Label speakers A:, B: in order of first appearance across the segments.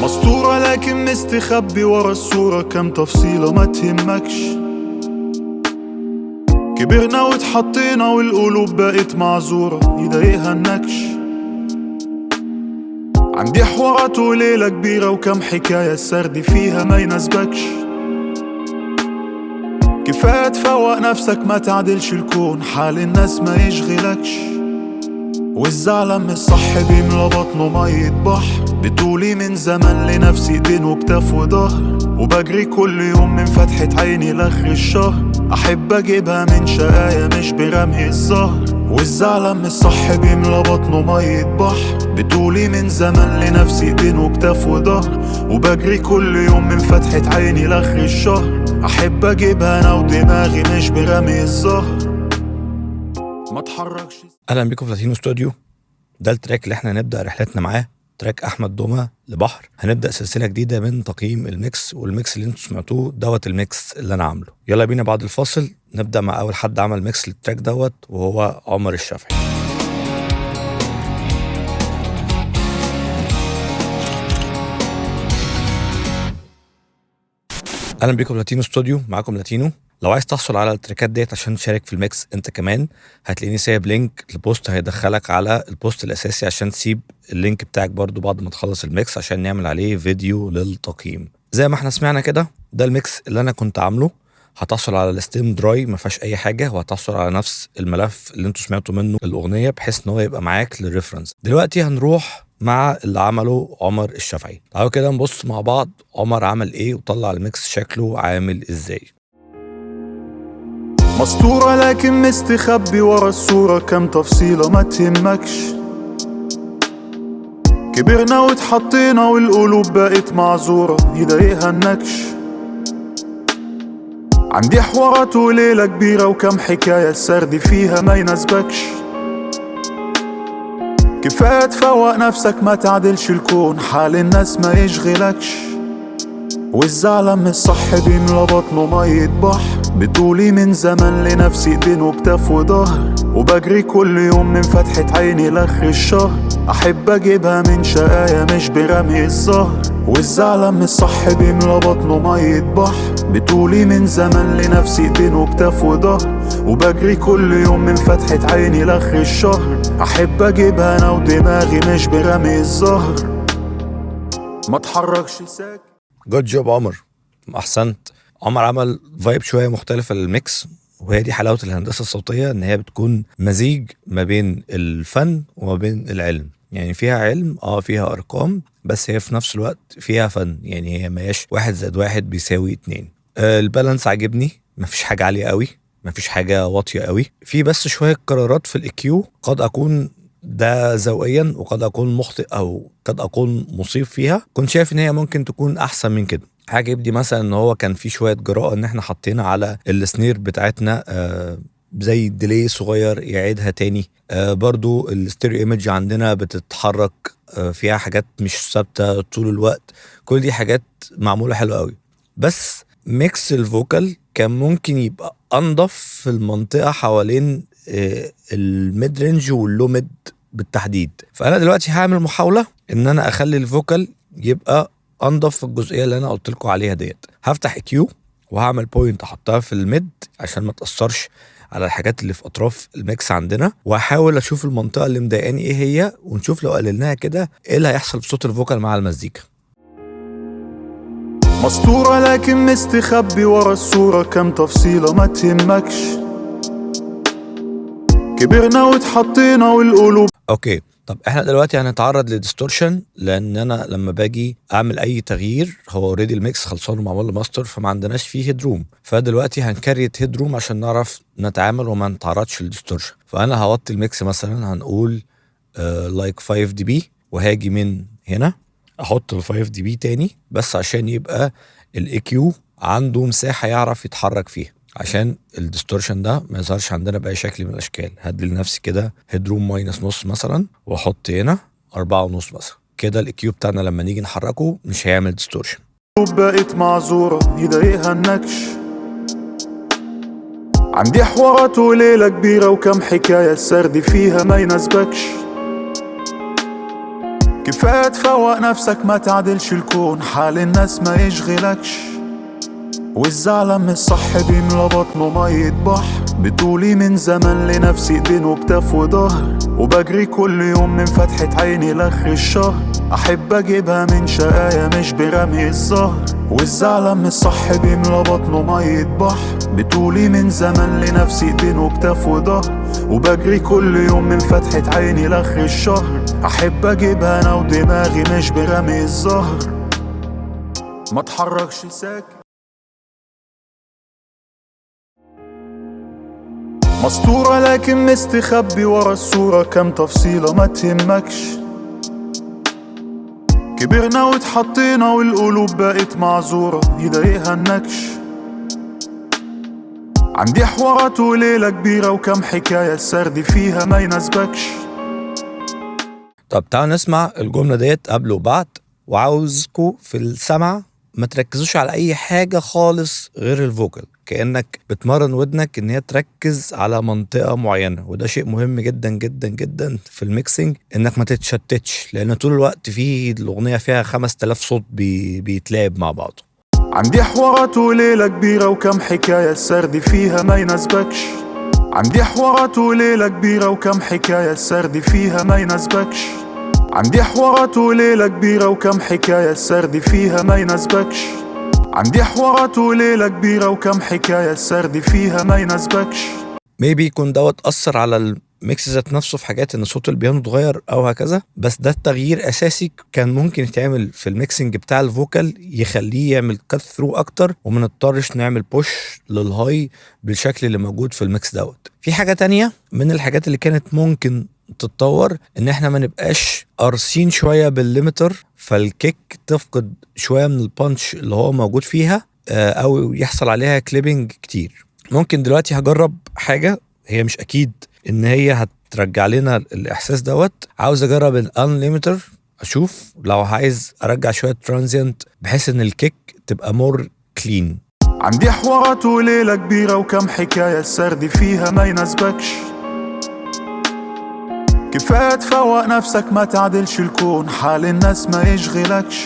A: مسطورة لكن مستخبي ورا الصورة كم تفصيلة ما تهمكش. كبرنا واتحطينا والقلوب بقت معذورة يضايقها النكش. عندي حوارات وليلة كبيرة وكم حكاية السرد فيها ما يناسبكش. كفاية تفوق نفسك ما تعدلش الكون، حال الناس ما يشغلكش. والزعلان من الصح بيملى بطنه مية بحر، بطولي من زمان لنفسي ايدين وكتاف وظهر، وبجري كل يوم من فتحة عيني لاخر الشهر، احب اجيبها من شقايا مش برمي الزهر. والزعلان من الصح بيملى بطنه مية بحر، بطولي من زمان لنفسي ايدين وكتاف وظهر، وبجري كل يوم من فتحة عيني لاخر الشهر، احب اجيبها انا ودماغي مش برمي الزهر. ما اتحركش.
B: اهلا بيكم في لاتينو ستوديو. ده ال track اللي احنا هنبدا رحلتنا معاه، track احمد دومة لبحر. هنبدا سلسلة جديدة من تقييم ال mix، وال mix اللي انتوا سمعتوه دوت ال mix اللي انا عامله. يلا بينا بعد الفاصل نبدا مع اول حد عمل mix لل track دوت، وهو عمر الشافعي. اهلا بيكم في لاتينو ستوديو، معاكم لاتينو. لو عايز تحصل على التراكات ديت عشان تشارك في ال mix انت كمان، هتلاقيني سايب link ل post هيدخلك على ال post الاساسي عشان تسيب ال link بتاعك برضو بعد ما تخلص ال mix عشان نعمل عليه فيديو للتقييم. زي ما احنا سمعنا كده، ده ال mix اللي انا كنت عامله. هتحصل على ال stem dry ما فيهاش اي حاجة، وهتحصل على نفس الملف اللي انتوا سمعتوا منه الاغنية بحيث ان هو يبقى معاك لل reference. دلوقتي هنروح مع اللي عمله عمر الشافعي. تعالوا كده نبص مع بعض عمر عمل ايه وطلع ال mix شكله عامل ازاي.
A: مسطورة لكن مستخبي ورا الصورة كم تفصيلة ما تهمكش. كبرنا واتحطينا والقلوب بقت معذورة يضايقها النكش. عندي حوارات وليلة كبيرة وكم حكاية السرد فيها ما يناسبكش. كفاية تفوق نفسك ما تعدلش الكون، حال الناس ما يشغلكش. والزعلان من الصح بيملى بطنه مية بحر، بطولي من زمان لنفسي ايدين وكتاف وظهر، وبجري كل يوم من فتحة عيني لاخر الشهر، احب اجيبها من شقايا مش برمي الزهر. والزعلان من الصح بيملى بطنه مية بحر، بطولي من زمان لنفسي ايدين وكتاف وظهر، وبجري كل يوم من فتحة عيني لاخر الشهر، احب اجيبها انا ودماغي مش برمي الزهر. ما اتحركش ساكت.
B: good job عمر، احسنت. عمر عمل vibe شوية مختلفة لل mix، وهي دي حلاوة الهندسة الصوتية، ان هي بتكون مزيج ما بين الفن وما بين العلم. يعني فيها علم، فيها ارقام، بس هي في نفس الوقت فيها فن. يعني هي ما هياش 1 + 1 بيساوي 2. ال balance عجبني، مفيش حاجة عالية قوي، مفيش حاجة واطية قوي، في بس شوية قرارات في ال EQ قد اكون ده ذوقيا وقد اكون مخطئ او قد اكون مصيب فيها. كنت شايف ان هي ممكن تكون احسن من كده. عاجبني مثلا ان هو كان في شوية جراءه ان احنا حطينا على ال snare بتاعتنا زي delay صغير يعيدها تاني. برضو ال stereo image عندنا بتتحرك، فيها حاجات مش ثابتة طول الوقت. كل دي حاجات معمولة حلوة قوي. بس mix ال vocal كان ممكن يبقى انضف في المنطقة حوالين ال mid range وال low mid بالتحديد. فانا دلوقتي هعمل محاولة ان انا اخلي ال vocal يبقى انضف في الجزئية اللي انا قلت لكم عليها ديت. هفتح EQ وهعمل point احطها في ال mid عشان ما تاثرش على الحاجات اللي في اطراف ال mix عندنا، وهحاول اشوف المنطقة اللي مضايقاني ايه هي، ونشوف لو قللناها كده ايه اللي هيحصل في صوت ال vocal مع المزيكا.
A: مسطورة لكن مستخبي ورا الصورة كم تفصيلة ما تهمكش. كبرنا واتحطينا والقلوب.
B: okay، طب احنا دلوقتي هنتعرض ل distortion، لان انا لما باجي اعمل اي تغيير هو already ال mix خلصان ومعمول له ماستر، فما عندناش فيه headroom. فدلوقتي هن create headroom عشان نعرف نتعامل وما نتعرضش لل distortion. فانا هوطي ال mix مثلا، هنقول like 5 dB، وهاجي من هنا احط ال 5 dB تاني، بس عشان يبقى ال EQ عنده مساحة يعرف يتحرك فيها، عشان ال distortion ده ما يظهرش عندنا باي شكل من الاشكال. هدي لنفسي كده headroom minus نص مثلا، واحط هنا 4.5 مثلا. كده ال EQ بتاعنا لما نيجي نحركه مش هيعمل distortion.
A: بقت معذورة يضايقها النكش. عندي حوارات وليلة كبيرة وكم حكاية السرد فيها ما يناسبكش. كفاية تفوق نفسك ما تعدلش الكون، حال الناس ما يشغلكش، والزعلان من الصح بيملى بطنه مية بحر. بطولي من زمان لنفسي ايدين وكتاف وظهر، وبجري كل يوم من فتحة عيني لاخر الشهر، احب اجيبها من شقايا مش برمي الزهر. والزعلان من الصح بيملى بطنه مية بحر، بطولي من زمان لنفسي ايدين وكتاف وظهر، وبجري كل يوم من فتحة عيني لاخر الشهر، احب اجيبها انا ودماغي مش برمي الزهر. ما اتحركش ساكت مسطورة لكن مستخبي ورا الصورة، كام تفصيلة ما تهمكش. كبرنا واتحطينا والقلوب بقت معذورة يضايقها النكش. عندي حوارات وليلة كبيرة وكم حكاية السرد فيها ما يناسبكش.
B: طب تعالوا نسمع الجملة ديت قبل وبعد، وعاوزكوا في السمع ما تركزوش على أي حاجة خالص غير ال vocal، كأنك بتمرن ودنك إن هي تركز على منطقة معينة، وده شيء مهم جدا جدا جدا في ال mixing، إنك ما تتشتتش، لأن طول الوقت في الأغنية فيها 5000 صوت بيتلعب مع بعضه.
A: عندي حوارات وليلة كبيرة وكم حكاية السرد فيها ما يناسبكش. عندي حوارات وليلة كبيرة وكم حكاية السرد فيها ما يناسبكش. عندي حوارات وليلة كبيرة وكم حكاية السرد فيها ما يناسبكش. عندي حوارات وليلة كبيرة وكم حكاية السرد فيها ما يناسبكش.
B: maybe يكون دوت أثر على ال mix ذات نفسه في حاجات، إن صوت البيانو اتغير أو هكذا، بس ده التغيير أساسي كان ممكن يتعمل في ال mixing بتاع ال vocal، يخليه يعمل cut through أكتر، وما نضطرش نعمل push لل high بالشكل اللي موجود في ال mix دوت. في حاجة تانية من الحاجات اللي كانت ممكن تتطور، ان احنا ما نبقاش قارصين شوية بال limiter، فال kick تفقد شوية من ال punch اللي هو موجود فيها، او يحصل عليها clipping كتير. ممكن دلوقتي هجرب حاجة هي مش اكيد ان هي هترجع لنا الاحساس دوت، عاوز اجرب ال unlimiter، اشوف لو عايز ارجع شوية transient بحيث ان ال kick تبقى more clean.
A: عندي حوارات وليلة كبيرة وكم حكاية السرد فيها ما يناسبكش. كفاية تفوق نفسك ما تعدلش الكون، حال الناس ما يشغلكش،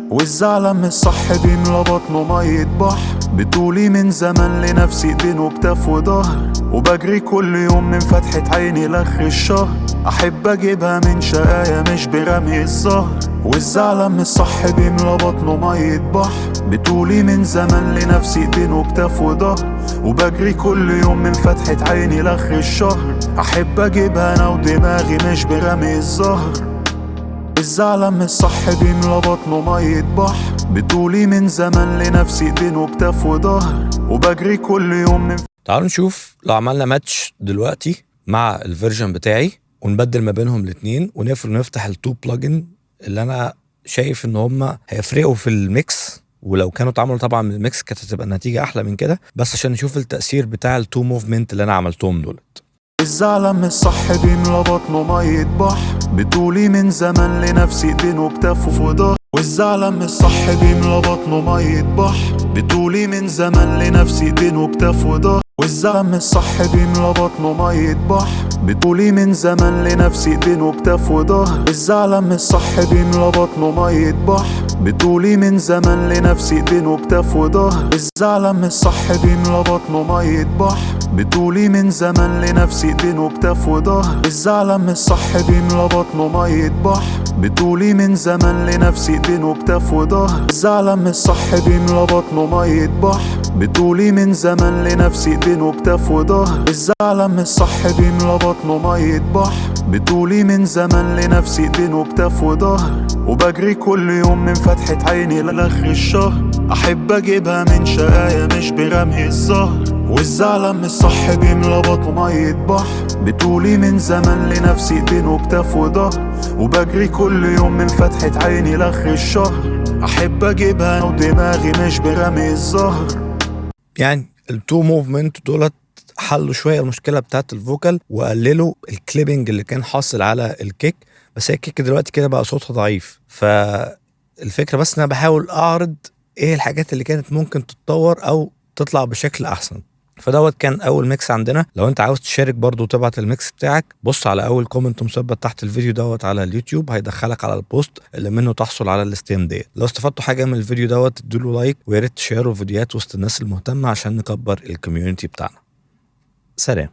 A: والزعلان من الصح بيملى بطنه مية بحر. بطولي من زمان لنفسي ايدين وكتاف وظهر، وبجري كل يوم من فتحة عيني لاخر الشهر، احب اجيبها من شقايا مش برمي الزهر. والزعلان من الصح بيملى بطنه مية بحر، بطولي من زمان لنفسي ايدين وكتاف وظهر، وبجري كل يوم من فتحة عيني لاخر الشهر، احب اجيبها انا ودماغي مش برمي الزهر. الزعلان من الصح بيملى بطنه مية بحر، بطولي من زمان لنفسي ايدين وكتاف وظهر، وبجري كل يوم من.
B: تعالوا نشوف لو عملنا ماتش دلوقتي مع ال version بتاعي ونبدل ما بينهم الاثنين، ونقفل ونفتح ال two plugin اللي انا شايف ان هم هيفرقوا في ال mix، ولو كانوا اتعملوا طبعا من ال mix كانت هتبقى النتيجة احلى من كده، بس عشان نشوف التاثير بتاع ال two movement اللي انا عملتهم دولت.
A: الزعلان من الصح بيملى بطنه مية بحر، بطولي من زمان لنفسي ايدين وكتاف وظهر. والزعلان من الصح بيملى بطنه مية بحر، بطولي من زمان لنفسي ايدين وكتاف وظهر. والزعلان من الصح بيملى بطنه مية بحر، بطولي من زمان لنفسي ايدين وكتاف وظهر. الزعلان من الصح بيملى بطنه مية بحر، بطولي من زمان لنفسي ايدين وكتاف وظهر. الزعلان من الصح بيملى بطنه مية بحر، بطولي من زمان لنفسي ايدين وكتاف وظهر. الزعلان من الصح بيملى بطنه مية بحر، بطولي من زمان لنفسي ايدين وكتاف وظهر. الزعلان من الصح بيملى بطنه مية بحر، بطولي من زمان لنفسي ايدين وكتاف وظهر. الزعلان من الصح بيملى بطنه مية بحر، بطولي من زمان لنفسي ايدين وكتاف وظهر، وبجري كل يوم من فتحة عيني لاخر الشهر، احب اجيبها من شقايا مش برمي الزهر. والزعلان من الصح بيملى بطنه مية بحر، بطولي من زمان لنفسي ايدين وكتاف وظهر، وبجري كل يوم من فتحة عيني لاخر الشهر، احب اجيبها ودماغي مش برمي الزهر.
B: يعني ال two movement دولت حلوا شوية المشكلة بتاعت ال vocal وقللوا ال clipping اللي كان حاصل على ال kick، بس هي ال kick دلوقتي كده بقى صوتها ضعيف. فالفكرة بس ان انا بحاول اعرض ايه الحاجات اللي كانت ممكن تتطور او تطلع بشكل احسن. فدوت كان اول mix عندنا. لو انت عاوز تشارك برضو وتبعت ال mix بتاعك، بص على اول comment مثبت تحت الفيديو دوت على اليوتيوب، هيدخلك على ال post اللي منه تحصل على ال stem ديت. لو استفدتوا حاجة من الفيديو دوت ادوا like، ويا ريت تشيروا فيديوهات وسط الناس المهتمة عشان نكبر ال community بتاعنا. سلام.